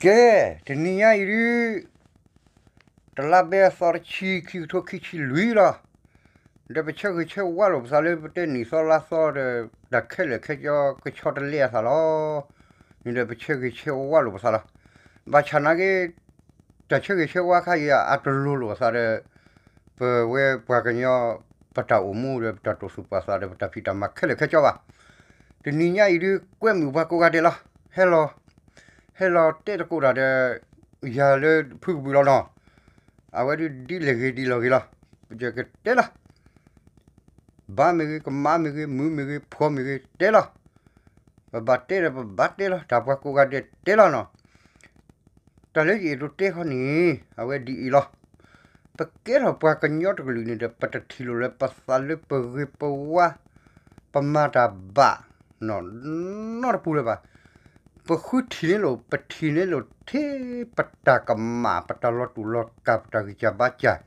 ကဲ, တနံၤညါအံၤဒုး တလါဘဲအသီတဆံ ခံကထိခံဆံလွံၢ်လီၤ. ဒီးပဆၢဂ့ၤဆၢဝါလိာ်ပသးလၢ ပတဲနံၣ်သီလါသီဒီး တၢ်ခဲလၢာ်ခဲဆ့ ကဆီတလဲအသးလီၤ. န့ၣ်ဒီးပဆၢဂ့ၤဆၢဝါလိာ်ပသးလီၤ. ဘၣ်ဆၣ်နာ်က့ တၢ်ဆၢဂ့ၤဆၢဝါခါအံၤ အတလိၤလိာ်အသးဒီး ပဝဲပှၤကညီ ပတၢ်အိၣ်မူဒီး ပတၢ်တိာ်သူၣ်ပာ်သးဒီး ပတၢ်ဖံးတၢ်မၤခဲလၢာ်ခဲဆ့ဘၣ်. တနံၤညါအံၤဒုး ကွဲမုာ်ပှၤကိးဂၤဒဲးလီၤ. ဟဲလီၤ, ဟဲလီၤတဲသကိးတၢ်ဒီး ယၤလၢဖုကဘုးလီၤနီၤ. အဝဲဒုးဒ်လဲၣ်ဂ့ၤဒ်လဲၣ်ဂ့ၤလီၤ. ပကတဲလီၤ. ဘါမ့ၢ်ဂ့ၤ, ကမါမ့ၢ်ဂ့ၤ, မုာ်မ့ၢ်ဂ့ၤ, ဖှီၣ်မ့ၢ်ဂ့ၤ, တဲလီၤ. ပဘၣ်တဲဒီးပဘၣ်တဲလီၤ. တၢ်ပှၤကိးဂၤဒဲးတဲလီၤနီၤ. တၢ်လၢယအဲၣ်ဒိးတဲခီန့ၣ် အဝဲဒ်အံၤလီၤ. ပကဲထီၣ်ပှၤကညီတကလုာ်န့ၣ်ဒီး ပတထံၣ်လိာ်လၢပသးလၢပဂ့ၤပဝါ ပမၤတၢ်ဘၣ် နီတပူၤလၢၤဘၣ်. ပဃုထံၣ်န့ၢ်လိာ် ပထံၣ်န့ၢ်လိာ်ထဲပတၢ်ကမၣ် ပတၢ်လီၤတူာ်လီၤကာ် ပတၢ်ဂံၢ်စၢ်ဘါစၢ်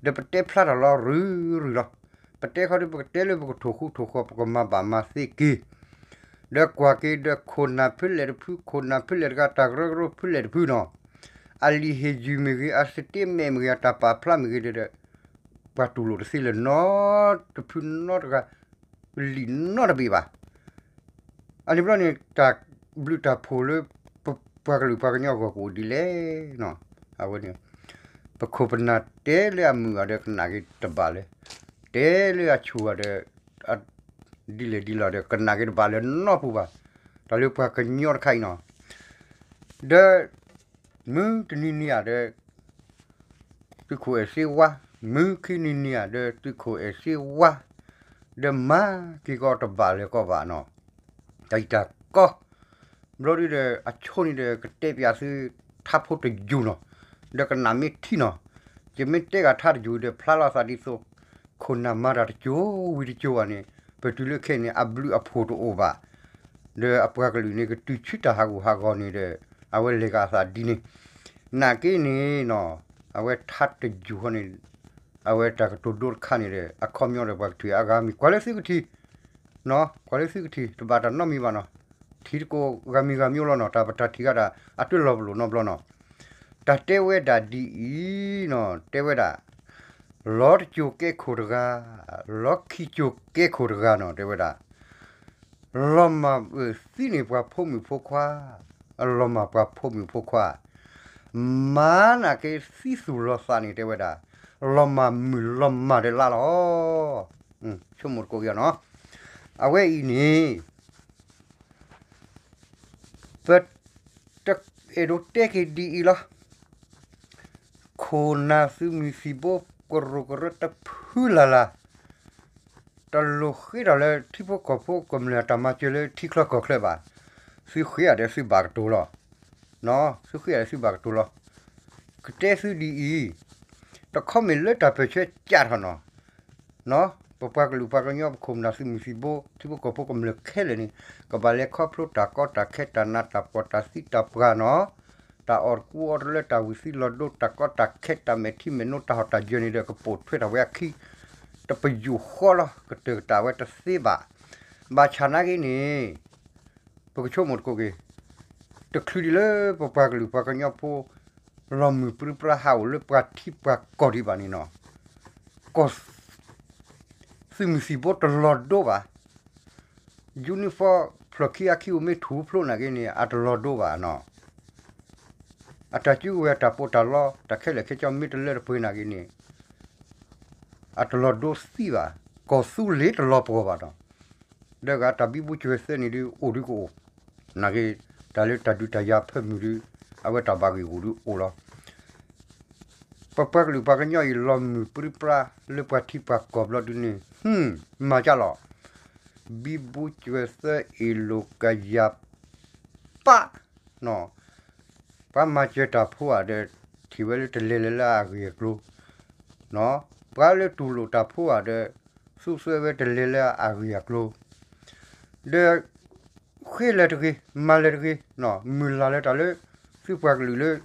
ဒီးပတဲဖျါတၢ်လီၤရုၢ်ရုၢ်လီၤ. ပတဲခီဒီး ပကတဲလၢပကထိၣ်ဃူထိၣ်ဃီၤ ပကမၤဘၣ်မၤသ့က့ၤ ဒီးကွၢ်က့ၤဒီးခိၣ်နၢ်ဖဲလဲၣ်တဖု ခိၣ်နၢ်ဖဲလဲၣ်တဂၤ တၢ်ကရၢကရိဖဲလဲၣ်တဖုနီၤ, အလံာ်ဟ့ၣ်ယုၢ်မ့ၢ်ဂ့ၤ အစတ့မဲာ်မ့ၢ်ဂ့ၤ အတၢ်ပာ်ဖျါမ့ၢ်ဂ့ၤဒီး ပှၤတူၢ်လိာ်တသ့လၢၤနီတဖုနီတဂၤ လံာ်နီတဘ့ၣ်ဘၣ်. အန့ၣ်ဘျီန့ၣ် တၢ်ဘျုးတၢ်ဖှိၣ်လၢ ပှၤကလုာ်ပှၤကညီအဂီၢ်ကအိၣ်ဒ်လဲၣ်နီၤ. အဝဲန့ၣ် ပခိၣ်ပနၢ်တဲလၢအမုာ်ဂၤဒီးကနၣ်က့ၤတဘၣ်လၢၤ, တဲလၢအဆူၣ်ဂၤဒီး ဒ်လဲၣ်ဒ်လဲၣ်ဒီး ကနၣ်က့ၤတဘၣ်လၢၤနီတပူၤဘၣ်. တၢ်လၢပှၤကညီတခါအံၤနီၤ, ဒီး မုၢ်တနံၤနံၤဧါဒီး သုးခိၣ်အဲၣ်စ့ဝါ, မုၢ်ခံနံၤနံၤဧါဒီး သုးခိၣ်အဲၣ်စ့ဝါ, ဒီးမၤက့ၤကီးတဘၣ်လၢၤကီးဘၣ်နီၤ, တၢ်အံၤတၢ်ကီ ဘျီဒုဒီး အဆိန့ၣ်ဒီး ကတဲပၠးသုထါဖိတယုၢ်နီၤ, ဒီးကနၣ်မ့ၢ်ထံနီၤ, ယမ့ၢ်တဲဂၤထါတယုၢ်ဒီး ဖျါလီၤသးဒ်သိး ခိၣ်နၢ်မၤတၢ်တကၠိဝံၤတကၠိဘၣ်န့ၣ် ပတုၤလၢခဲအံၤန့ၣ် အဘျုးအဖှိၣ်တအိၣ်ဘၣ်, ဒီးအပှၤကလုာ်န့ၣ် ကတုၤဆူတၢ်ဟးဂူာ်ဟးဂီၤန့ၣ်ဒီး အဝဲလဲၤဂၤအသးဒ်န့ၣ်, နာ်က့န့ၣ်နီၤ, အဝဲထါတယုၢ်ဃီန့ၣ် အဝဲတၢ်ကတိၤဒိတခါန့ၣ်ဒီး အခီပညီဒီးပှၤကထံၣ်အါဂၤမံၤ ကွၢ်လၢသုကထံၣ်, ကွၢ်လၢသုကထံၣ် တဘၣ်တၢ်နီတမံၤဘၣ်နီၤ, ထံၣ်တကိးဂၤမံၤဂၤမံၤလီၤနီၤ, တၢ်ပတၢ်ထံၣ်ဂၤဒၣ် အတလီၤပလိာ်နီတဘျီနီၤ, တၢ်တဲဝဲဒၣ်ဒ်အံၤနီၤ, တဲဝဲဒၣ် လီၤတကၠိၤကဲခိၣ်တဂၤ, လီၤခံကၠိၤကဲခိၣ်တဂၤနီၤ, တဲဝဲဒၣ် လီၤမၢ်သံန့ၢ်ပှၤဖိမုၣ်ဖိခွါ, လီၤမၢ်ပှၤဖိမုၣ်ဖိခွါ, မၤနာ်က့သံသူၣ်လီၤသးန့ၣ် တဲဝဲဒၣ် လီၤမၢ်မုၢ်လီၤမၢ်တလါလီၤ. ဆိကမိၣ်တကိးက့ၤနီၤ, အဝဲအံၤန့ၣ် ပအဲၣ်ဒိးတဲက့ၤဒ်အံၤလီၤ. ခိၣ်နၢ်သုးမုၢ်သံၣ်ဘိ ကရူၢ်ကရၢတဖုလၢ်လၢ် တလိၣ်ဃ့ထီၣ်လၢထံဖိကီၢ်ဖိကမျၢၢ်တၢ်မၤစၢၤလၢထံချၢကီၢ်ချၢဘၣ်. သုဃ့အီၤဒီးသုဘၣ်ကတိၤလီၤ. သုဃ့အီၤဒီးသုဘၣ်ကတိၤလီၤ. ကတဲသုဒ်အံၤ, တခီမ့ၢ်လၢတၢ်ပၢၢ်ဆၢကၢ်ထီၣ်နီၤ, ပပှၤကလုာ်ပှၤကညီ ပခိၣ်ပနၢ်သုးမုၢ်သံၣ်ဘိ ထံဖိကီၢ်ဖိကမျၢၢ်ခဲလၢာ်န့ၣ် ကဘၣ်လဲၤခီဖျိတၢ်ကီတၢ်ခဲတၢ်နးတၢ်ဖှီၣ်တၢ်သံတၢ်ပှၢ်နီၤ, တၢ်အီၣ်တကူအီတလၢ တၢ်ဝံၤသံလီၤဒိ တၢ်ကီတၢ်ခဲ တၢ်မဲာ်ထံမဲာ်နိ တၢ်ဟီၣ်တၢ်ယၢၤန့ၣ်ဒီး ကပိာ်ထွဲထီၣ်ဝဲအခံ တပယူာ်ဃီလီၤ, ကတၢၢ်ကတၢၢ်ဝဲတသ့ဘၣ်. ဘၣ်ဆၣ်နာ်က့န့ၣ် ပကဆိကမိၣ်တကိးက့ၤ, တချုးဒံးလၢပပှၤကလုာ်ပှၤကညီဖိ လီၤမုၢ်ပြံပြါဟးအိၣ်လၢပှၤထံပှၤကီၢ်ဒံးဘၣ်န့ၣ်နီၤ, ကီၢ် သုးမုၢ်သံၣ်ဘိတလီၤဒိဘၣ်. Uniform ဖျၢၣ်ခံအခံအိၣ်မ့ၢ်ထူၣ်ဖျိနာ်က့န့ၣ် အတလီၤဒိဘၣ်နီၤ. အတၢ်စုကဝဲၤအတၢ်ပီးတၢ်လီ တၢ်ခဲလၢာ်ခဲဆ့မ့ၢ်တလၢတပှဲၤနာ်က့န့ၣ် အတလီၤဒိသံဘၣ်, ကီၢ်သူလ့ၤတလီၤပှီၢ်ဘၣ်နီၤ. ဒီးဂၤတၢ်ဘံဘူကွဲၤသၢန့ၣ်ဒုး အိၣ်ဒုးကအိၣ်, နာ်က့ တၢ်လၢတၢ်ဒုးတၢ်ယၤဖၢမုၢ်ဒုး အဝဲတၢ်ဘၣ်ဂံၢ်ဂူာ်ဒုးအိၣ်လီၤ. ပပှၤကလုာ်ပှၤကညီအံၤ လီၤမုၢ်ပြံပြါလၢပှၤထံပှၤကီၢ်ဘျီဒုးန့ၣ် ဟူ မၤကၢ်လီၤ. ဘံဘူကွဲၤသၢအ့ၣ်လိာ်ကယၤပၣ် ပှၤမၤစၢၤတၢ်ဖိဧါဒီး ထံၣ်ဝဲလၢတလဲၤလၢၤလၢအဂ့ၢ်အကျိၤ, ပှၤလၢတူၢ်လိာ်တၢ်ဖိဧါဒီး သူစွဲဝဲတလဲၤလၢအဂ့ၢ်အကျိၤ, ဒီး ဃ့လၢၤတဂ့ၤ မၤလၢၤတဂ့ၤ, မုၢ်လၢ်လၢၤတၢ်လၢ သုပှၤကလုာ်လၢ ဟး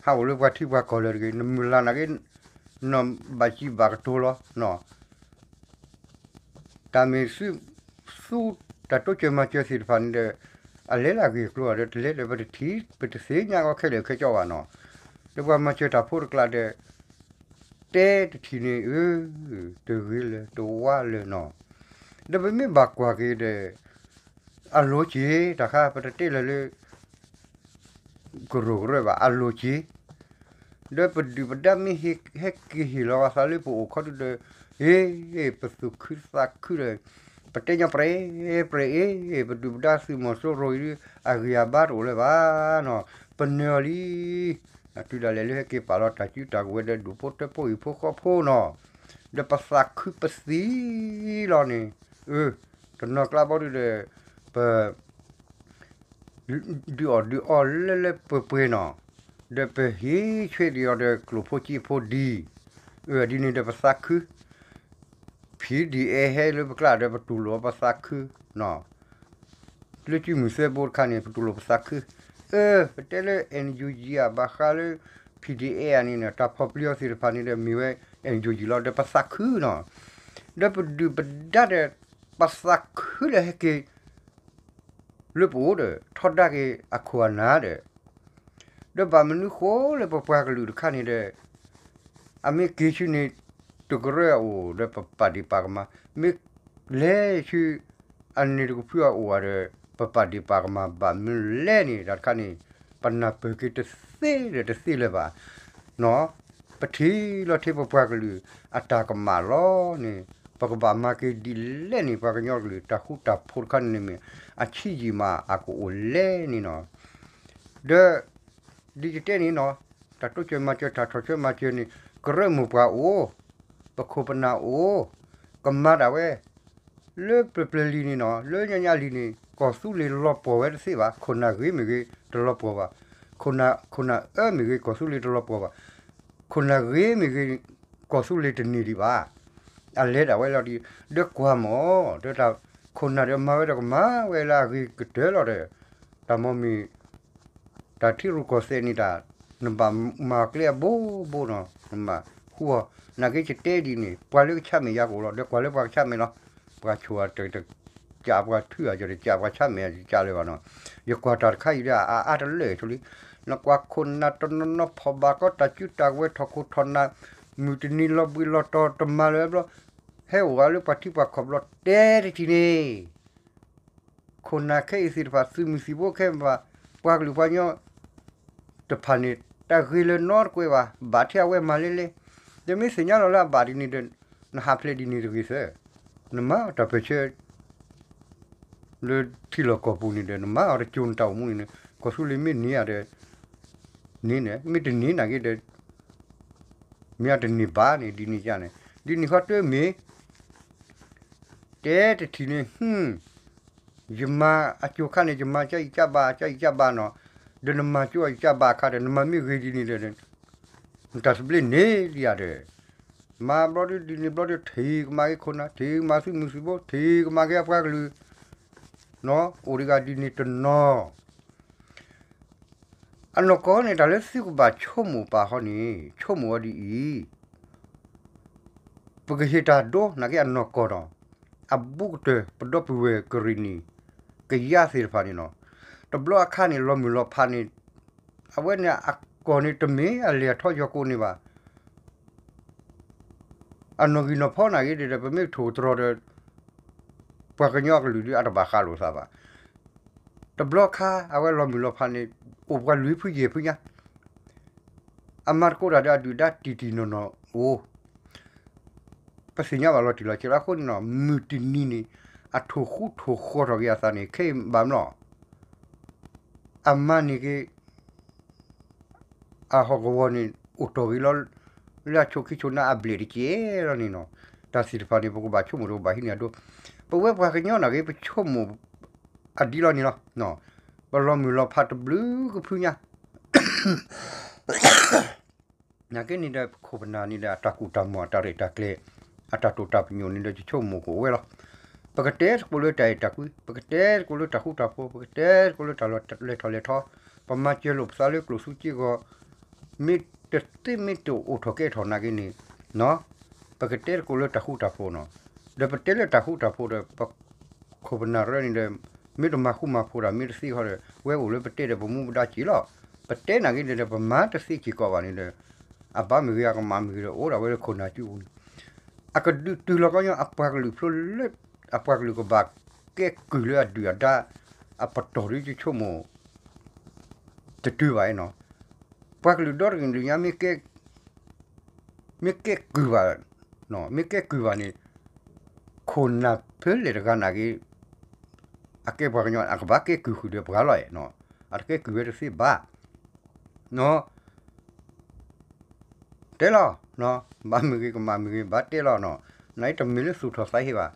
အိၣ်လၢပှၤထံပှၤကီၢ်လၢၤတဂ့ၤ, နမုၢ်လၢ်နာ်က့ နဘၣ်စံးဘၣ်ကတိၤလီၤ. တၢ်မ့ၢ်သု သူတၢ်တိစၢၤမၤစၢၤသ့ၣ်တဖၣ်န့ၣ်ဒီး အလဲၤလၢအဂ့ၢ်အကျိၤဒီး တလဲၤဒီး ပတထံၣ် ပတသ့ၣ်ညါအီၤခဲလၢာ်ခဲဆ့ဘၣ်နီၤ. ဒီးပှၤမၤစၢၤတၢ်ဖိတကျါဒီး တဲတထံၣ်န့ၣ် အၢ တဂ့ၤလၢၤတဝါလၢၤနီၤ. ဒီးပမ့ၢ်ဘၣ်ကွၢ်က့ၤဒီး အလိၤက့ၤ တၢ်ခါ ပတတဲလၢၤလၢ ကရူၢ်ကရၢဘၣ် အလိၤက့ၤ ဒီးပဒုၣ်ပဒါမ့ၢ်ဟဲက့ၤဟ့ၣ်လီၤအသးလၢပအိၣ်ခီဒုဒီး အ့ ပသူၣ်ခုသးခုဒီး ပတဲညီပြဲးပြဲး အ့ ပဒုၣ်ပဒါသုးမီၤစိရိၤအံၤဒု အဂံၢ်အဘါတအိၣ်လၢၤဘၣ်နီၤ. ပနၢၤအီၤလံ တုၤဒၣ်လဲာ်လၢဟဲက့ၤပာ်လီၤတၢ်စုတၢ်ကဝဲၤဒီးဒူၣ်ဖိထၢဖိအံၤဖိဃီဖိနီၤ. ဒီးပသးခုပသံလီၤန့ၣ် အၢ တနီၤကျါဘီဒုဒီး ပ ဒုးအီၣ်ဒုးအီလၢလၢပှဲၤပှဲၤနီၤ, ဒီးပဟ့ၣ်ဆွဲဒံးအီၤဒီးကျိၣ်ဖိစ့ဖိဒံး, အၢ ဒ်န့ၣ်ဒီးပသးခု, ဖံးဒံးအဲၣ်ဟဲလၢပကျါဒီးပတူၢ်လိာ်ပသးခုနီၤ, လၢကုမုၢ်သၢဘိတခါန့ၣ် ပတူၢ်လိာ်ပသးခု, အၢ ပတဲလၢ NUG ဧါ ဘၣ်ဃးလၢ ဖံးဒံးအဲၣ်ဧါန့ၣ် တၢ်ဖီၣ်ပျံၤအီၤသ့ၣ်တဖၣ်န့ၣ်ဒီးမ့ၢ်ဝဲ NUG လီၤ ဒီးပသးခုနီၤ, ဒီးပဒုၣ်ပဒါဒီး ပသးခုလၢဟဲက့ၤ လၢပအိၣ်ဒီး ထီဒါက့ၤအခိၣ်အနၢ်ဒီး, ဒီးဘၣ်မနုၤဃိလၢပပှၤကလုာ်တခါန့ၣ်ဒီး အမ့ၢ်က့ၤဆူန့ၣ် တကရၢအအိၣ်ဒီးပပာ်ဒ့ၣ်ပာ်ကမၣ်, မ့ၢ်လဲၤဆူ အန့ၣ်တကဖုအအိၣ်ဧါဒီး ပပာ်ဒ့ၣ်ပာ်ကမၣ်ဘၣ်မနုၤလဲၣ်န့ၣ် တၢ်တခါန့ၣ် ပနၢ်ပၢၢ်က့ၤတသ့ဒီးတသ့လၢၤဘၣ်. ပထံၣ်လီၤထဲပပှၤကလုာ်အတၢ်ကမၣ်လီၤန့ၣ် ပကဘၣ်မၤက့ၤဒ်လဲၣ်န့ၣ် ပှၤကညီကလုာ်တၢ်ဃူတၢ်ဖိးတခါန့ၣ်မ့ၢ် အဆံးယံာ်မးအကအိၣ်လဲၣ်န့ၣ်နီၤ, ဒီး ဒ်ယတဲန့ၣ်နီၤ, တၢ်တိစၢၤမၤစၢၤ တၢ်ထီၣ်ဆၢမၤစၢၤန့ၣ် ကရၢမိၢ်ပှၢ်အိၣ်, ပခိၣ်ပနၢ်အိၣ်, ကမၤဒၣ်ဝဲ လၢပျၢၤပျၢၤလံၤန့ၣ်နီၤ, လၢညါညါလံၤန့ၣ် ကီၢ်သူလ့ၤလီၤပှီၢ်ဝဲတသ့ဘၣ်, ခိၣ်နၢ်ဂ့ၤမ့ၢ်ဂ့ၤ တလီၤပှီၢ်ဘၣ်, ခိၣ်နၢ်အၢမ့ၢ်ဂ့ၤ ကီၢ်သူလ့ၤတလီၤပှီၢ်ဘၣ်, ခိၣ်နၢ်ဂ့ၤမ့ၢ်ဂ့ၤ ကီၢ်သူလ့ၤတန့ၢ်ဒံးဘၣ်, အလဲၤဒၣ်ဝဲလီၤဒီး ဒီးကွၢ်မး ဒီးတၢ်ခိၣ်နၢ်ဒီးမၤဝဲဒီးကမၤဝဲလၢအဂ့ၤကတၢၢ်လီၤဒီး တၢ်မ့ၢ်မ့ၢ် တၢ်ထံရူၢ်ကီၢ်သဲးန့ၣ်တၢ် နဘၣ်မၤကျဲအဘိဘိနီၤ, နဘၣ်ဃူအီၤ, နာ်က့ယတဲဒ်န့ၣ် ပှၤလၢကဆါမဲာ်ယၤကအိၣ်လီၤ, ဒီးကွၢ်လၢပှၤကဆါမဲာ်လီၤ, ပှၤဆိၣ်အတကး ပှၤထုအကီၢ်တကး ပှၤဆါမဲာ်ယကးလၢၤဘၣ်နီၤ, ယကွၢ်တၢ်တခါအံၤဒီး အအါတလၢာ်ဆိလံ, နကွၢ်ခိၣ်နၢ်တနီၤနီၤ ဖီၣ်ဘၣ်ကီးတၢ်စုတၢ်ကဝဲၤ ထီၣ်ခိၣ်ထီၣ်နၢ် မုၢ်တနံၤလီၤဘှံးလီၤတီၤတမၤလၢၤဘျီ ဟဲအိၣ်ဂၤလၢပှၤထံပှၤကီၢ်ဘျီ တဲတထံၣ်န့ၣ် ခိၣ်နၢ်ခဲအံၤသ့ၣ်တဖၣ် သုးမုၢ်သံၣ်ဘိခဲအံၤ ပှၤကလုာ်ပှၤကညီတဖၣ်န့ၣ် တၢ်ဂ့ၤလၢၤနီတကွဲးဘၣ်, ဘၣ်ထဲအဝဲမၤလဲလဲ, ဒီးမ့ၢ်သ့ၣ်ညါလီၤလၢအဘၣ်ဒ်န့ၣ်ဒီး နဟးဖျဲးဒ်န့ၣ်တဂ့ၤသၢ, နမၤတၢ်ပၢၢ်ဆၢ လၢထံလီၢ်ကီၢ်ပူၤန့ၣ်ဒီး နမၤအီၤတကၠိနတၢ်အိၣ်မူန့ၣ်န့ၣ် ကီၢ်သူလ့ၤမ့ၢ်န့ၢ်ဧါဒီး န့ၢ်န့ၣ် မ့ၢ်တန့ၢ်နာ်က့ဒီး မ့ၢ်အတန့ၢ်ဘၣ်န့ၣ် ဒ်န့ၣ်ယါန့ၣ် ဒ်န့ၣ်ဃီတမ့ၢ် တဲတထံၣ်န့ၣ် ဟူ ယမၤအကၠိခါန့ၣ် ယမၤကၠါအံၤကၠါဘါ ကၠါအံၤကၠါဘါနီၤ, ဒီးနမၤကၠိအံၤကၠါဘါအခါဒီး နမၤမ့ၢ်ဂ့ၤဒ်န့ၣ်ဒီး နတၢ်သဘျ့န့ၢ်လံဧါဒီး မၤဘျီဒ်ဒ်န့ၣ်ဘျီဒီး ထံၣ်ကမၤက့ၤခိၣ်နၢ် ထံၣ်ကမၤသုးမုၢ်သံၣ်ဘိ ထံၣ်ကမၤက့ၤအပှၤကလုာ် အိၣ်ဒံးဂၤဒ်န့ၣ်တနီၤ အနီၢ်ကီၢ်န့ၣ် တၢ်လၢသုကဘၣ်ဆိကမိၣ်ပာ်ဟီန့ၣ် ဆိကမိၣ်အီၤဒ်အံၤ, ပကဟ့ၣ်တၢ်ဒိနာ်က့အနီၢ်ကီၢ်ဒီး အဘူးကတၢၢ် ပဒီပုၢ်ဝဲၢ်ကရံၣ်နံၣ် ကယါသ့ၣ်တဖၣ်န့ၣ်လီၤ. တဘျီအခါန့ၣ် လီၤမုၢ်လီၤဖးန့ၣ် အဝဲန့ၣ်အကီၢ်န့ၣ်တမ့ၢ်အလဲၤအထီယီၤကိာ်န့ၣ်ဘၣ်. အနီၣ်ဂံၢ်နီၣ်ဖီနာ်က့ဒီး ပမ့ၢ်ထိၣ်သတြီၤဒီး ပှၤကညီအကလုာ်ဒုးအတဘၣ်ဃးလိာ်သးဘၣ်. တဘျီခါ အဝဲလီၤမုၢ်လီၤဖးန့ၣ် အိၣ်ပှၤလွံၢ်ဖုယဲၢ်ဖုညါ အမၤသကိးတၢ်ဒီးအဒုၣ်ဒါတံၢ်တံၢ်နီၢ်နီၢ်အိၣ် ပသ့ၣ်ညါဘၣ်လီၤတံၢ်လီၤဆဲးလီၤအဃိန့ၣ်နီၤ မုၢ်တနံၤန့ၣ် အထိၣ်ဃူထိၣ်ဃီထီၣ်က့ၤအသးန့ၣ် ခဲအံၤဘၣ်မနီၤ အမၤန့ၢ်က့ၤ အဟီၣ်ကဝီၤန့ၣ် အိၣ်တီၢ်ဂ့ၤလီၤ လၢအဆိးခံဆိးနါအဘျဲၣ်တက့ၢ်လီၤန့ၣ်နီၤ တၢ်သ့ၣ်တဖၣ်န့ၣ် ပကဘၣ်ဆိကမိၣ်ဒီးကဘၣ်ဟံးန့ၢ်အဒိ ပဝဲပှၤကညီနာ်က့ ပဆိကမိၣ်အဒ်လီၤန့ၣ်လီၤ. ပလီၤမုၢ်လီၤဖးတဘျုးကဖုညါ နာ်က့န့ၣ်ဒီး ပခိၣ်ပနၢ်န့ၣ်ဒီး အတၢ်ကူၣ်တၢ်မီၢ် အတၢ်ရဲၣ်တၢ်ကျဲၤ အတၢ်တိာ်တၢ်ပညိၣ်န့ၣ်ဒီး ယဆိကမိၣ်ကအိၣ်ဝဲလီၤ. ပကတဲသကိးလၢတၢ်အဲၣ်တၢ်ကွံ, ပကတဲသကိးလၢတၢ်ဃူတၢ်ဖိး, ပကတဲသကိးလၢတၢ်လဲၤထီၣ်လဲၤထီ, ပမၤစၢၤလိာ်ပသးလၢကျိၣ်စူက့ဂီၤ, မ့ၢ်တသ့မ့ၢ်တအိၣ်ထီၣ်ကဲထီၣ်နာ်က့န့ၣ်, ပကတဲသကိးလၢတၢ်ဃူတၢ်ဖိးနီၤ, ဒီးပတဲလၢတၢ်ဃူတၢ်ဖိးဒီး ပခိၣ်ပနၢ်ရၢန့ၣ်ဒီး မ့ၢ်တမၤဃူမၤဖိးတၢ် မ့ၢ်တသ့ဃီဒီး ဝဲအိၣ်လၢပတဲဒီးပမူပဒါစ့ၢ်လီၤ. ပတဲနာ်က့န့ၣ်ဒီး ပမၤတသ့စ့ၢ်ကီးဘၣ်န့ၣ်ဒီး အဘၣ်မ့ၢ်ဂ့ၤ အကမၣ်မ့ၢ်ဂ့ၤဒီး အိၣ်ဒၣ်ဝဲလၢခိၣ်နၢ်စုပူၤန့ၣ် အကဒုးတုၤလီၤကီညီ အပှၤကလုာ်ဖျိလၢ အပှၤကလုာ်ကဘၣ်ကဲကုၢ်လၢအဒုၣ်အဒါ အပတီၢ်ဒ်ယဆိကမိၣ် တတုၤဘၣ်နီၤ. ပှၤကလုာ်ဒီတကလုာ်ညါ မ့ၢ်ကဲကုၢ်ဘၣ်, မ့ၢ်ကဲကုၢ်ဘၣ်န့ၣ် ခိၣ်နၢ်ဖဲလဲၣ်တဂၤနာ်က့ အကဲပှၤကညီ အကဘၣ်ကဲကုၢ်ဃုာ်ဒီးပှၤလီၤနီၤ. အတကဲကုၢ်ဝဲတသ့ဘၣ်နီၤ. တဲလီၤ, ဘၣ်မ့ၢ်ဂ့ၤ ကမၣ်မ့ၢ်ဂ့ၤ ဘၣ်တဲလီၤနီၤ. နအံၤတမ့ၢ်လၢသူၣ်ထီၣ်သးဟ့ဘၣ်,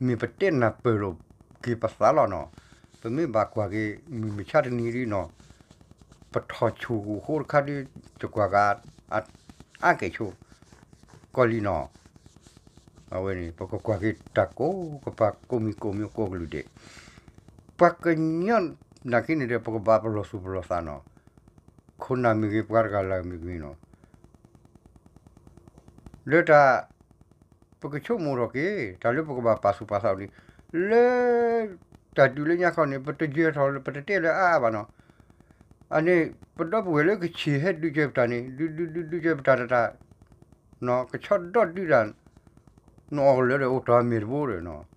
မ့ၢ်ပတဲနၢ်ပၢၢ်လိာ်က့ၤပသးလီၤနီၤ. ပမ့ၢ်ဘၣ်ကွၢ်က့ၤ မုၢ်မဆါတနံၤဒ်နီၤ ပထီၣ်ဆူၣ်ဂူာ်ဃိတခါဒ် ယကွၢ်ဂၤ အါကဲၣ်ဆိ ကီၢ်လံနီၤ. အဝဲန့ၣ် ပကကွၢ်က့ၤတၢ်ကိးကပၤ ကိးမံၤကိးမံၤကိးကလုာ်ဒဲး, ပှၤကညီနာ်က့န့ၣ်ဒီး ပကဘၣ်ပလီၢ်သူၣ်ပလီၢ်သးနီၤ. ခိၣ်နၢ်မ့ၢ်ဂ့ၤ ပှၤတဂၤလၢ်မ့ၢ်ဂ့ၤနီၤ လၢတၢ် ပကဆိကမိၣ်ထီၣ်က့ၤ တၢ်လၢပကဘၣ်ပာ်သူၣ်ပာ်သးန့ၣ် လၢ တၢ်ဒုးလၢညါခီန့ၣ် ပတယၢၤထီၣ်လၢ ပတတဲလၢအါအါဘၣ်နီၤ. အန့ၣ် ပဒီပုၢ်ဝဲၢ်လၢကဆံၣ်ဟဲဒုးကဲပတၢ်န့ၣ် ဒုးဒုးဒုးဒုးကဲပတၢ်တတၢ် ကဆီဒီဒုးတၢ် နအီၣ်ကလၢာ်ဒီး အိၣ်တ့ၢ်မ့ၢ်တဘိဒီးနီၤ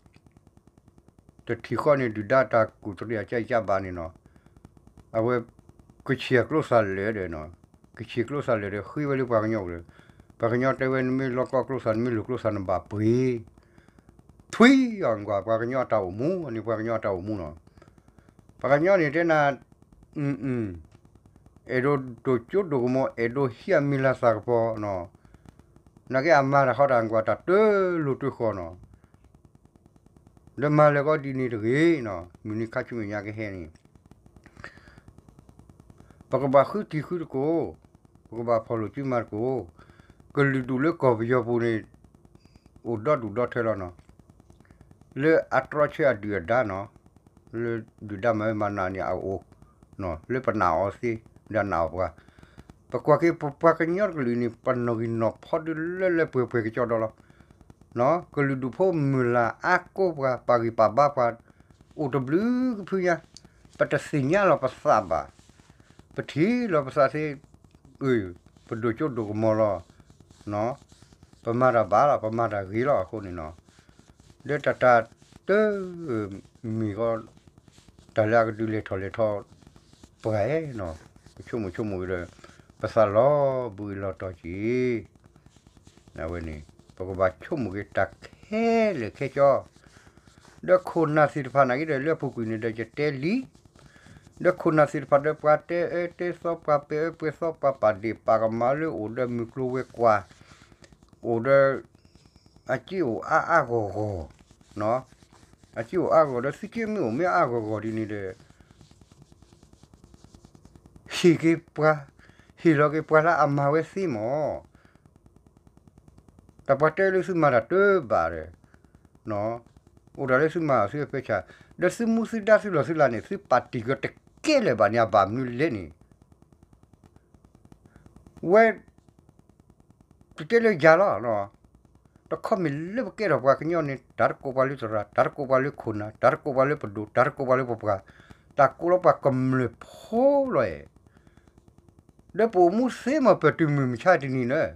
တထံၣ်ဃီန့ၣ် ဒုၣ်ဒါတၢ်ကူၣ်တရံးအကၢ်အကၢ်ဘၣ်န့ၣ်နီၤ, အဝဲ ကဆံၣ်အကျိသၣ်လၢာ်ဒီးနီၤ, ကဆံၣ်ကျိသၣ်လၢာ်ဒီး ဃ့ဝဲလၢပှၤကညီအိၣ်ဒီး, ပှၤကညီတဲဝဲ နမ့ၢ်လီၢ်ကီၢ်ကျိသၣ် နမ့ၢ်လိာ်ကျိသၣ်နဘၣ်ပှ့ၤ, ထွံၣ်အီၤကွၢ် ပှၤကညီအတၢ်အိၣ်မူ, အန့ၣ်ပှၤကညီအတၢ်အိၣ်မူနီၤ, ပှၤကညီန့ၣ်တဲနၤ အဲၣ်ဒိးဒိၣ်ကၠိဒိၣ်ကမီၤ အဲၣ်ဒိးဟံးအမံၤလၤသၣ်ကပီၤနီၤ, နာ်က့အမၤတၢ်ဃီတၢ်ကွၢ်တၢ်တလိၤတဃီၤနီၤ, ဒီးမၤလၢာ်ကီဒ်န့ၣ်တဂ့ၤနီၤ, မုၢ်နံၤခါဆူမဲာ်ညါကဟဲန့ၣ် ပကဘၣ်ဃုထံၣ်ဃုတကိး, ပကဘၣ်ဖီၣ်လိာ်စုမၤတကိး, ကလုာ်ဒူၣ်လၢကီၢ်ပယီၤပူၤန့ၣ် အိၣ်ဒီဒူၣ်ဒီထၢလီၤနီၤ, လၢအတြီဆၢအဒုၣ်အဒါနီၤ, လၢဒုၣ်ဒါမၤဝဲမၤနးန့ၣ်အအိၣ်, လၢပနာ်အီၤသ့, ဒီးနာ်အီၤပှၤ, ပကွၢ်က့ၤပပှၤကညီတကလုာ်န့ၣ် ပနီၣ်ဂံၢ်နီၣ်ဖီဒုလၢလၢပှဲၤပှဲၤကစီဒီလီၤ, ကလုာ်ဒူၣ်ဖိမုၢ်လၢ်အါကိးပှၤ ပာ်ဂံၢ်ပာ်ဘါပှၤ, အိၣ်တဘျုးကဖုညါ, ပတသ့ၣ်ညါလီၤပသးဘၣ်, ပထံၣ်လီၤပသးသ့, ပဒိၣ်ကၠိဒိၣ်ကမီၤလီၤ, ပမၤတၢ်ဘၣ်လီၤ ပမၤတၢ်ဂ့ၤလီၤအဃိန့ၣ်နီၤ, ဒီးတၢ်တၢ်တမံၤဃီ တၢ်လၢအကဒုးလဲၤထီၣ်လဲၤထီ ပှၤနီၤ, ပဆိကမိၣ်ဆိကမိၣ်က့ၤဒီး ပသးလီၤဘှံးလီၤတီၤက့ၤ, အဝဲန့ၣ် ပကဘၣ်ဆိကမိၣ်က့ၤတၢ်ခဲလၢာ်ခဲဆ့, ဒီးခိၣ်နၢ်သ့ၣ်တဖၣ်နာ်က့ဒီး လၢအပူၤကွံာ်န့ၣ်ဒီး ယတဲလံ, ဒီးခိၣ်နၢ်သ့ၣ်တဖၣ်ဒီး ပှၤတဲအၢတဲသီ ပှၤပဲာ်အၢပဲာ်သီ ပှၤပာ်ဒ့ၣ်ပာ်ကမၣ်လၢအိၣ်ဒီးမုၢ်ကျိၤဝဲၤကွာ်, အိၣ်ဒီး အစ့အိၣ်အါအါဂီၢ်ဂီၢ်, အစ့အိၣ်အါဂီၢ်ဒီး သုစ့မ့ၢ်အိၣ်မ့ၢ်အါဂီၢ်ဂီၢ်ဒ်န့ၣ်ဒီး ဟ့ၣ်က့ၤပှၤ, ဟ့ၣ်လီၤက့ၤပှၤလၢအမၤဝဲသ့မၢ်, တၢ်ပှၤတဲလၢသုမၤတၢ်တဘၣ်ဒီး အိၣ်တၢ်လၢသုမၤအီၤသုအပဲဆၣ်, ဒီးသုမူသုဒါသုလီၢ်သုလၤန့ၣ် သုပာ်တံၢ်ကီၤတကဲလၢာ်ဘၣ်န့ၣ် အဘၣ်မနုၤလဲၣ်န့ၣ် ဝဲ တတဲလၢယၤလီၤ, တခီမ့ၢ်လၢပကဲထီၣ်ပှၤကညီန့ၣ် တၢ်တကိးပှၤလၢသရၣ်, တၢ်တကိးပှၤလၢခိၣ်နၢ်, တၢ်တကိးပှၤလၢပဒိၣ်, တၢ်တကိးပှၤလၢပပှၢ်, တၢ်ကိးလီၤပှၤကမျၢၢ်ဖိလီၤအဲၣ်, ဒီးပအိၣ်မူသ့မၢ်ပတုၤမုၢ်မဆါတနံၤန့ၣ်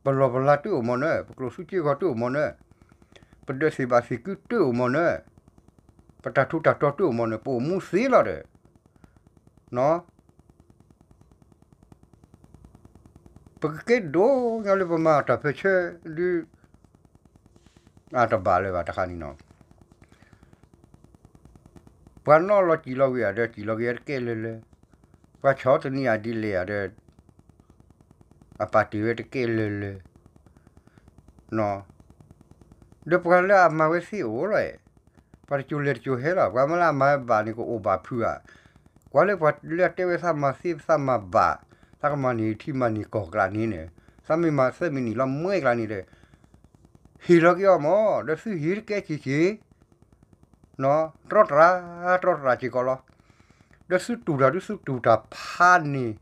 ပလီၢ်ပလၤတအိၣ်မၢ်န့ၣ်, ပကျိၣ်စူက့ဂီၤတအိၣ်မၢ်န့ၣ်, ပဒၢးသ့ၣ်ဘၣ်သ့ၣ်ကုတအိၣ်မၢ်န့ၣ်, ပတၢ်ထူးတၢ်တီၤတအိၣ်မၢ်န့ၣ် ပအိၣ်မူသ့လီၤဒီး ပကကဲဒိးညီလၢပမၤအတၢ်ဖဲဆၢဒု အတဘၣ်လၢၤဘၣ်တခါန့ၣ်နီၤ, ပှၤနီၣ်လီၤစံၣ်လီၤဝံၤအဒီး စံၣ်လီၤက့ၤတကဲလၢာ်လၢာ်, ပှၤဆီၣ်တနံၤအဒ်လဲၣ်အဒီး အပာ်တ့ၢ်ဝဲတကဲလၢာ်လၢာ်, ဒီးပှၤလၢအမၤဝဲသ့အိၣ်လီၤ, ပှၤတစိၤလဲၤတစိၤဟဲလီၤ, ပှၤမ့ၢ်လၢအမၤဝဲဘၣ်န့ၣ် ကအိၣ်ဘၣ်ဖုးဧါ, ကွၢ်လၢပှၤလၢအတဲဝဲသးမၤသ့သးမၤဘၣ်, သးကမၤန့ၢ်ထံမၤန့ၢ်ကီၢ်ကျးန့ၣ်န့ၣ်, သးမ့ၢ်မၤသၢမံးနံးလီၤမှဲကျါန့ၣ်ဒီး ဟ့ၣ်လီၤက့ၤအီၤမၢ်, ဒီးသုဟ့ၣ်တကဲက့ၤက့ၤ, တြီတြၢ်, တြီတြၢ်စ့ၢ်ကီးလီၤ, ဒီးသုတူၢ်တၢ်ဒုး သုတူၢ်တၢ်ဖးန့ၣ်,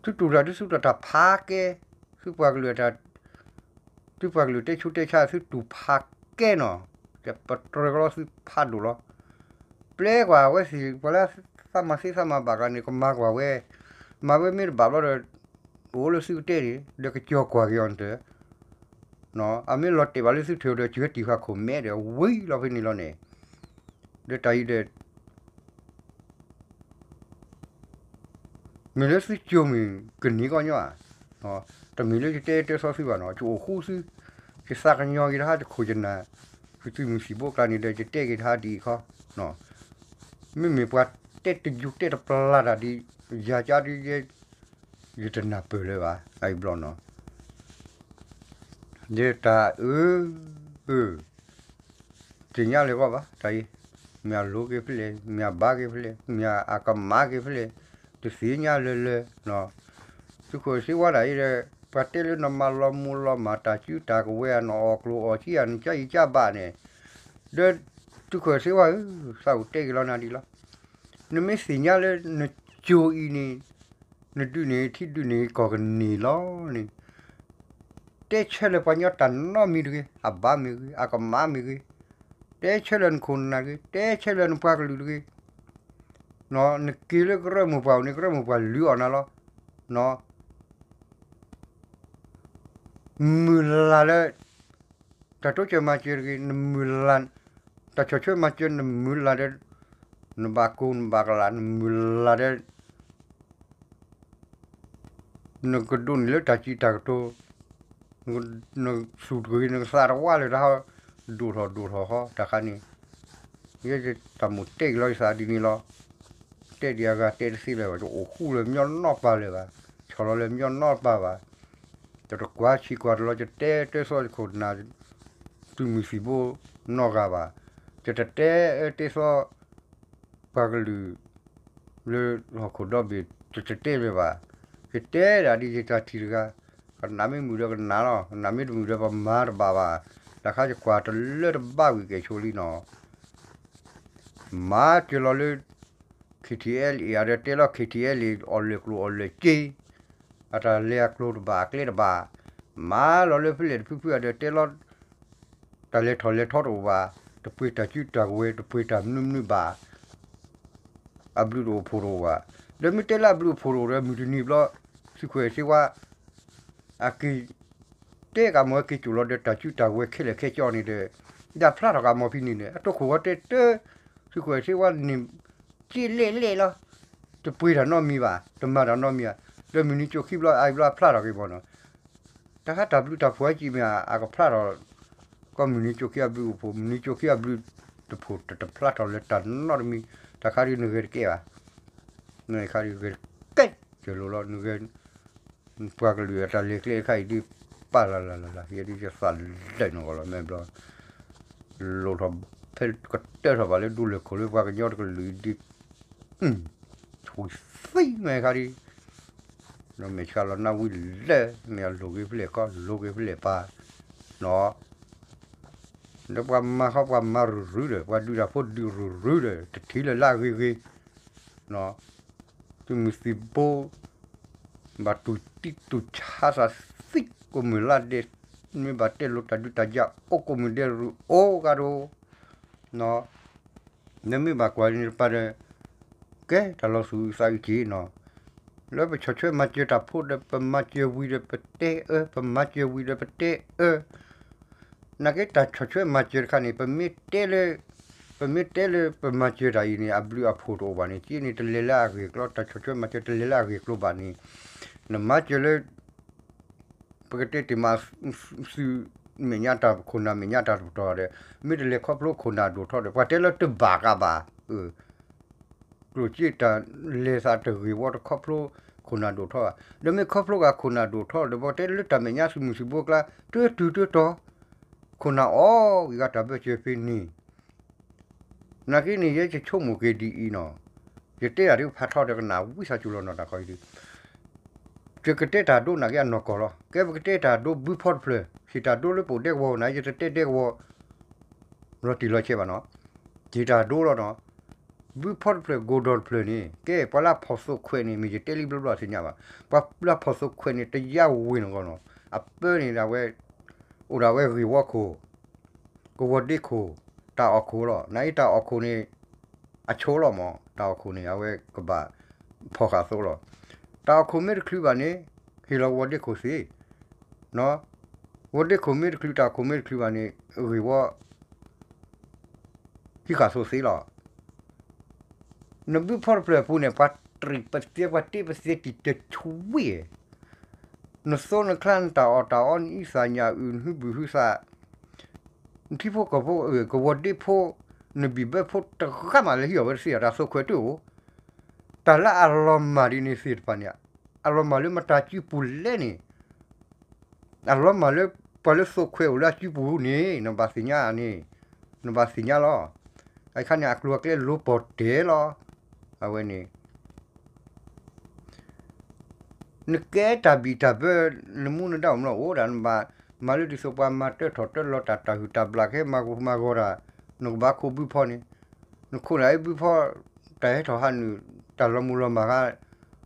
သုတူၢ်တၢ်ဒုး သုတူၢ်တၢ်ဖးကဲ, သုပှၤကလုာ်တၢ်, သုပှၤကလုာ်တဲဆူးတဲဆါ သုတူၢ်ဖးကဲနီၤ, ပတြၢၤကလီသုဖးဒိၣ်လီၤ. ပျဲကွၢ်ဝဲသ့ၣ် ပှၤလၢသးမၤသ့သးမၤဘၣ်ကျါန့ၣ် ကမၤကွၢ်ဝဲ, မၤဝဲမ့ၢ်တဘၣ်ဘျီဒီး အိၣ်လၢသုကတဲန့ၣ် ဒီးကစီၤကွၢ်က့ၤအီၤန့ၣ်တၢ်, အမ့ၢ်လီၤတဲာ်ဘၣ်လၢသုထၢၣ်ဒီး စၢၤတံၢ်ဃာ်ခိၣ်မဲဒီး ဝံၤလီၤဖဲန့ၣ်လီၤန့ၣ်, ဒီးတၢ်အံၤဒီး မ့ၢ်လၢသုကၠိမ့ၢ်ကန့ၢ်ကီၢ်ညီဧါ, တမ့ၢ်လၢယတဲတဲသီသုဘၣ်နီၤ, ယအိၣ်ဃူသု, ယသးကညီၤက့ၤတဟါ ယခိၣ်ယနၢ်, ယသုးမုၢ်သံၣ်ဘိကျါန့ၣ်ဒီး ယတဲက့ၤတဟါဒ်အံၤခီ, မ့မ့ၢ်ပှၤတဲတယုၢ်တဲတပျၢ်တၢ်ဒ် ယၤကါဒ်ယဲ ယတနၢ်ပၢၢ်လၢၤဘၣ် အအံၤဘျီနီၤ, ယတၢ်အၢ သ့ၣ်ညါလၢၤဂီၢ်ဘၣ် တၢ်အံၤ, မ့ၢ်အလိၤက့ၤဖဲလဲၣ်, မ့ၢ်အဘၣ်က့ၤဖဲလဲၣ်, မ့ၢ်အကမၣ်က့ၤဖဲလဲၣ်, တသ့ၣ်ညါလၢၤလၢၤနီၤ, သုးခိၣ်စ့ဝါဒၣ်အံၤဒီး ပှၤတဲလၢနမၤလီၤမူၤလီၤမၢ်တၢ်စုတၢ်ကဝဲၤ နအီၣ်ကျိၣ်အီၣ်စ့ နကအံၣ်ကဘၣ်န့ၣ်, ဒီးသုးခိၣ်စ့ဝါဧၢ, သးအိၣ်တဲက့ၤလီၤနၤဒ်လီၤ, နမ့ၢ်သ့ၣ်ညါလၢနကၠိအံၤန့ၣ် နဒုးန့ၢ်ထံဒုးန့ၢ်ကီၢ်ကန့ၢ်လီၤန့ၣ်, တဲဆၢလၢပှၤကညီတၢ်နီတမံၤတဂ့ၤ, အဘၣ်မ့ၢ်ဂ့ၤ, အကမၣ်မ့ၢ်ဂ့ၤ, တဲဆၢလၢနခိၣ်နနၢ်ဂ့ၤ, တဲဆၢလၢနပှၤကလုာ်တဂ့ၤ, နက့ၤလၢကရၢမိၢ်ပှၢ်အိၣ်န့ၣ် ကရၢမိၢ်ပှၢ်လုၢ်အီၣ်နၤလီၤ, မုၢ်လၢ်လၢ တၢ်တိစၢၤမၤစၢၤတဂ့ၤ, နမုၢ်လၢ်, တၢ်ဆီၣ်ထွဲမၤစၢၤ နမုၢ်လၢ်ဒီး နဘၣ်ကိၢ်နဘၣ်ကလး နမုၢ်လၢ်ဒီး နကဒိးန့ၢ်လၢတၢ်စံးတၢ်ကတိၤ, နသူၣ်တဂ့ၤ နကသးတဝါလၢတၢ်ဟီ, ဒိၣ်ထီၣ်ဒိၣ်ထီၣ်ဃီ တၢ်ခါန့ၣ်, ယဲတၢ်မိၣ်တဲက့ၤလီၤယသးဒ်န့ၣ်လီၤ, တဲဒ်အဂၤတဲတသ့လၢၤဘၣ်, ယအိၣ်ဃူလၢၤမညီနီတပၤလၢၤဘၣ်, ဆီၣ်လီၤလၢၤမညီနီတပၤဘၣ်, ယတကွၢ်ဆံးကွၢ်တလီၤ ယတဲတဲသီယခိၣ်နၢ် သုးမုၢ်သံၣ်ဘိနီတဂၤဘၣ်, ယတတဲအၢတဲသီ ပှၤကလုာ် လၢဟီၣ်ခိၣ်ဒီဘ့ၣ် ယတတဲလၢၤဘၣ်, ယတဲဒၣ်ဒ်ယတၢ်ထံၣ်တဂၤ, ကနၣ်မ့ၢ်မုာ်ဒီးကနၣ်လီၤ, ကနၣ်မ့ၢ်တမုာ်ဒီးပမၤတဘၣ်ဘၣ်, တၢ်ခါယကွၢ်တလၢတဘၣ်ဝံၤကဲၣ်ဆိလံနီၤ, မၤစၢၤလီၤလၢ KTLA အဒီးတဲလီၤ KTLA အီၣ်လၢာ်ကျိၣ်အီၣ်လၢာ်စ့, အတၢ်လဲၤအကျိၤတဘၣ်အကျဲတဘၣ်, မၤလီၤလၢဖဲလဲၣ်တဖုဖုအဒီးတဲလီၤ တၢ်လဲၤထီၣ်လဲၤထီတအိၣ်ဘၣ်, တပှ့ၤတၢ်စုတၢ်ကဝဲၤ တပှ့ၤတၢ်မနုၤမနုၤဘၣ်, အဘျုးတအိၣ်ဖှိၣ်တအိၣ်ဘၣ်, ဒီးမ့ၢ်တဲလၢအဘျုးအဖှိၣ်တအိၣ်ဒီး မုၢ်တနံၤဘျီ သုးခိၣ်အဲၣ်စ့ဝါ အက့ၤ တဲကမီၤက့ၤစိာ်လီၤဒီးတၢ်စုတၢ်ကဝဲၤခဲလၢာ်ခဲဆ့န့ၣ်ဒီး, ဒ်ဖျါထီၣ်ကမီၤဖဲန့ၣ်န့ၣ် အတိခိၣ်ဝဲတဲတၢ်, သုးခိၣ်အဲၣ်စ့ဝါန့ၣ် က့လဲၣ်လဲၣ်လီၤ, တပှ့ၤတၢ်နီတမံၤဘၣ်, တမၤတၢ်နီတမံၤဘၣ်, ဒီးမုၢ်နံၤကၠိခံဘျီ အအံၤဘျီအဖျါထီၣ်က့ၤဘၣ်နီၤ, တၢ်ခါတၢ်ဘျုးတၢ်ဖှိၣ်အံၤကံမ့ၢ်အကဖျါထီၣ်, ကီၢ်မုၢ်နံၤကၠိခံအဘျုးအဖှိၣ် မုၢ်နံၤကၠိခံအဘျုးတဖှိၣ် တတဖျါထီၣ်လၢတၢ်နီတမံၤ, တၢ်ခါဒ်နဂဲၤတကဲဘၣ်, နခါဒ်ဂဲၤတကဲ, ကၠၢ်လိၤလီၤ နဂဲၤ ပှၤကလုာ်အတၢ်လဲၤကျဲတခါအံၤဒ် ပာ်လၢ်လၢ်လၢ်လၢ် ယဲဒ်ယသးလၢာ်နီၢ်ကီၢ်လီၤ မ့ၢ်ဘျီ လိၣ်ထီၣ်ဖဲကတၢၢ်ထီၣ်ဘၣ်လၢဒူလၢၢ်ခိၣ်လၢပှၤကညီတကလုာ်ဒ် ဆူၣ်သံမဲာ်ခါဒ် ဒီးမဲာ်ဆှးလီၤနၢ်ဝံလၢ မ့ၢ်အလိၤက့ၤဖဲလဲၣ်ခီ လိၤက့ၤဖဲလဲၣ်ပၢ် နီၤ ဒီးပှၤမၤဃီပှၤမၤရုၢ်ရုၢ်ဒီး ပှၤဒုးတၢ်ဖိဒုးရုၢ်ရုၢ်ဒီး တထံၣ်လၢၤလၢအဂ့ၤဂ့ၤ သုးမုၢ်သံၣ်ဘိ ဘၣ်တူၢ်တံၢ်တူၢ်ဆါသးသံကိးမုၢ်လါဒဲး မ့ၢ်ဘၣ်တဲလိာ်တၢ်ဒုးတၢ်ယၤအိၣ်ကိးမုၢ်ဒဲးရူၢ်အိၣ်ဂၤဒိၣ် နမ့ၢ်ဘၣ်ကွၢ်န့ၣ်တပၤဒီး ကဲတၢ်လီၤသူၣ်အုးသးအုးက့ၤနီၤ လၢပဆီၣ်ထွဲမၤစၢၤတၢ်ဖိဒီး ပမၤစၢၤဝံၤဒီးပတဲအၢ ပမၤစၢၤဝံၤဒီးပတဲအၢ နာ်က့တၢ်ဆီၣ်ထွဲမၤစၢၤတခါန့ၣ် ပမ့ၢ်တဲလၢ ပမ့ၢ်တဲလၢပမၤစၢၤတၢ်အံၤန့ၣ် အဘျုးအဖှိၣ်တအိၣ်ဘၣ်န့ၣ် က့န့ၣ်တလဲၤလၢအဂ့ၢ်ကျိၤ တၢ်ဆီၣ်ထွဲမၤစၢၤတလဲၤလၢအဂ့ၢ်ကျိၤဘၣ်န့ၣ် နမၤစၢၤလၢ ပကတဲတ့ၢ်မး သုးမဲာ်ညါတၢ်ခိၣ်နၢ်မဲာ်ညါတၢ်တပတီၢ်ဒီး မ့ၢ်တလဲၤခီဖျိခိၣ်နၢ်ဒိၣ်ထီၣ်ဒီး ပှၤတဲလၢတဘၣ်ကးဘၣ် ကျိၣ်စ့တၢ်လဲၤသးတဂ့ၤဝီတခီဖျိခိၣ်နၢ်ဒိၣ်ထီၣ်ဘၣ် ဒီးမ့ၢ်ခီဖျိဂၤခိၣ်နၢ်ဒိၣ်ထီၣ်ဒီး ပှၤတဲလၢတၢ်မဲာ်ညါသုးမုၢ်သံၣ်ဘိကျါ တၢတုၤတၢတီၤ ခိၣ်နၢ်အီၣ်ဂံၢ်ဂၤတၢ်ဘၢၣ်စၢၤဖဲန့ၣ် နာ်က့န့ၣ် ယဲယဆိကမိၣ်က့ၤဒ်အံၤနီၤ ယတဲတၢ်ဒ်ဖးထီဒီးကနၣ်ဝံသးစူၤလီၤနီၤတၢ်ခီအံၤဒ် ယကတဲတၢ်ဒိနာ်က့အနီၢ်ကီၢ်လီၤ ကဲပကတဲတၢ်ဒိဘုဖီတဖျၢၣ် ဟ့ၣ်တၢ်ဒိလၢပအိၣ်ဒဲကဝီၤနာ် ယတတဲဒဲကဝီၤ လီၤတံၢ်လီၤဆဲးဘၣ်နီၤ ဟ့ၣ်တၢ်ဒိလီၤနီၤ ဘုဖီတဖျၢၣ် ကိၢ်ဒီးတဖျၢၣ်န့ၣ် ကဲပှၤလၢဖီၣ်သိၣ်ခွဲးန့ၣ် မ့ၢ်ယတဲလံဘျီဘျီသ့ၣ်ညါဘၣ် ပှၤလၢဖီၣ်သိၣ်ခွဲးန့ၣ် တယါဝ့ၤနီၢ်ကီၢ်နီၤ အပၢန့ၣ်ဒၣ်ဝဲ အိၣ်ဒၣ်ဝဲဂ့ၢ်ဝီခိၣ် ကဝီၤဒ့ခိၣ် တၢ်အီၣ်ခိၣ်လီၤ. နအံၤတၢ်အီၣ်ခိၣ်န့ၣ် အဆိလီၤမး, တၢ်အီၣ်ခိၣ်န့ၣ် အဝဲကဘၣ်ဖီၣ်ဃာ်သိလီၤ. တၢ်အီၣ်ခိၣ်မ့ၢ်တချုးဘၣ်န့ၣ် ဟ့ၣ်လီၤဝီၤဒ့ခိၣ်သ့, ဝီၤဒ့ခိၣ်မ့ၢ်တချုး တၢ်အီၣ်ခိၣ်မ့ၢ်တချုးဘၣ်န့ၣ် ဂ့ၢ်ဝီ ဟံးဃာ်သိသ့လီၤ. နဘုဖီတဖျၢၣ်အပူၤန့ၣ် ပှၤတရံးပသဲ ပှၤတ့ပသဲတံာ်တဆွံ, နသိနချါ နတၢ်အီၣ်တၢ်အီ နအံသၣ်ညၣ်အုၣ် နဟုဘုဟုသး, နထံဖိကီၢ်ဖိ ကဝီၤဒ့ဖိ နဘံၣ်ဘၢဖိတဂၤမး လဲၤဟံးအီၣ်ဝဲတသ့ တၢ်သိခွဲးတအိၣ်. တၢ်လၢအလီၤမၢ်ဒ်န့ၣ်သ့ၣ်တဖၣ်န့ၣ် အလီၤမၢ်လၢမတၤစုပူၤလဲၣ်န့ၣ် အလီၤမၢ်လၢ ပှၤလၢသိခွဲးအိၣ်လၢအစုပူၤန့ၣ် နဘၣ်သ့ၣ်ညါန့ၣ်, နဘၣ်သ့ၣ်ညါလီၤ. အခါန့ၣ် အကျိၤအကျဲလိၤပီၢ်တဲလီၤ. အဝဲန့ၣ် နကဲတၢ်ဘံၣ်တၢ်ဘၢ နမူနဒါအိၣ်မးလီၤ အိၣ်ဒၣ် နဘၣ်မၤလၢဒ်သိးပှၤမၤတၢထီၣ်တၢလီၤတၢ် တၢ်ဟုၣ်တၢ်ဘျၣ် ကဟဲမၤဂီၤမၤဂီၤတၢ် နကဘၣ်ခိးဘုဖီန့ၣ်, နခိးန့ၣ်အဘုဖီ တၢ်ဟဲထီၣ်ဟးနုာ် တၢ်လီၤမုၢ်လီၤမၢ်ဂၤ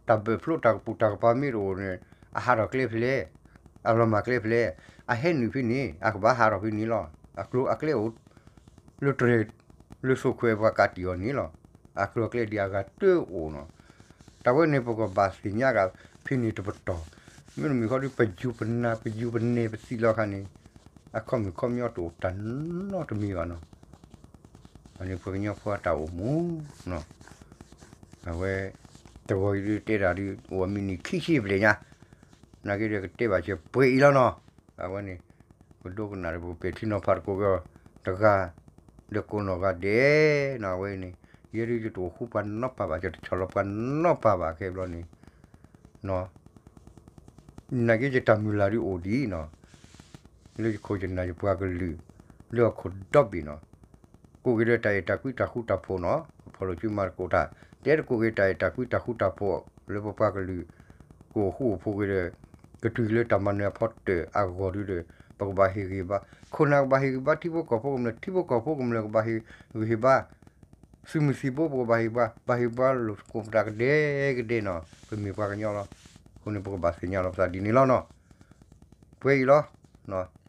တၢ်ဘၢၣ်ဖျိတၢ်ကပူၤတၢ်ကပၤမ့ၢ်တအိၣ်န့ၣ် အဟးထီၣ်ကျဲဖဲလဲၣ်, အလီၤမၢ်ကျဲဖဲလဲၣ်, အဟဲနုာ်ဖဲန့ၣ် အကဘၣ်ဟးထီၣ်ဖဲန့ၣ်လီၤ. အကျိၤအကျဲအိၣ် လၢတြဲၤ လၢသိခွဲးပှၤကးတံာ်အီၤန့ၣ်လီၤ. အကျိၤအကျဲဒ်အဂၤတအိၣ်နီၤ. တၢ်ဝဲန့ၣ် ပကဘၣ်သ့ၣ်ညါဂၤဖဲန့ၣ်တပတီၢ်, မ့တမ့ၢ်ဃီဒီး ပယူၤပနၢ် ပယူၤပနဲၣ်ပသံးလီၤခါန့ၣ် အခီၣ်မုၣ်ခီပညီတအိၣ်တၢ်နီတမံၤဘၣ်နီၤ. အန့ၣ်ပှၤကညီဖိအတၢ်အိၣ်မူနီၤ. အဝဲ တဂီၤအံၤဒုးတဲတၢ်ဒုး အိၣ်အမံးနံးခံဆံဘျဲၣ်ညါ, နာ်က့ဒီးကတဲဘၣ်စၢၤပှဲၤအံၤလီၤနီၤ. အဝဲန့ၣ် ပဒိကနၣ်ဒီး ပကပဲာ်ထံနီၤဖးတကိးက့ၤအီၤတဂၤ ဒီးကိးနီၢ်ဂၤဒဲးနီၤ. အဝဲန့ၣ် ယဲဒုးယတအိၣ်ဃူပှၤနီတပၤဘၣ်, ယတဆီၣ်လီၤပှၤနီတပၤဘၣ်ခဲဘျီန့ၣ် နာ်က့ယတၢ်မုၢ်လၢ်ဒုးအိၣ်ဒံးနီၤ, လၢယခိၣ်ယနၢ်ယပှၤကလုာ် လၢဟီၣ်ခိၣ်ဒီဘ့ၣ်နီၤ, ကိးက့ၤဒီးတၢ်အဲၣ်တၢ်ကွံတၢ်ဃူတၢ်ဖိးနီၤ, ဖီၣ်လိာ်စုမၤသကိးတၢ်, တဲတကိးက့ၤတၢ်အဲၣ်တၢ်ကွံတၢ်ဃူတၢ်ဖိး လၢပပှၤကလုာ် ကအိၣ်ဃူအိၣ်ဖိးက့ၤဒီး ကတုၤလၢတၢ်မၤနၢၤအဖီတၢၣ်အဂီၢ်ဒုးဒီး ပကဘၣ်ဟ့ၣ်ဂံၢ်ဘါ, ခိၣ်နၢ်ကဘၣ်ဟ့ၣ်ဂံၢ်ဘါထံဖိကီၢ်ဖိကမျၢၢ်, ထံဖိကီၢ်ဖိကမျၢၢ်ကဘၣ်ဟ့ၣ်ဂံၢ်ဟ့ၣ်ဘါ သုးမုၢ်သံၣ်ဘိပကဘၣ်ဟ့ၣ်ဘါ, ဘၣ်ဟ့ၣ်ဘါလိာ်သကိးပတၢ်ကဒဲကဒဲနီၤ, ပမ့ၢ်ပှၤကညီလီၤ. အဃိန့ၣ် ပကဘၣ်သ့ၣ်ညါလီၤပသးဒ်န့ၣ်လီၤနီၤ. ပှဲၤအံၤလီၤ.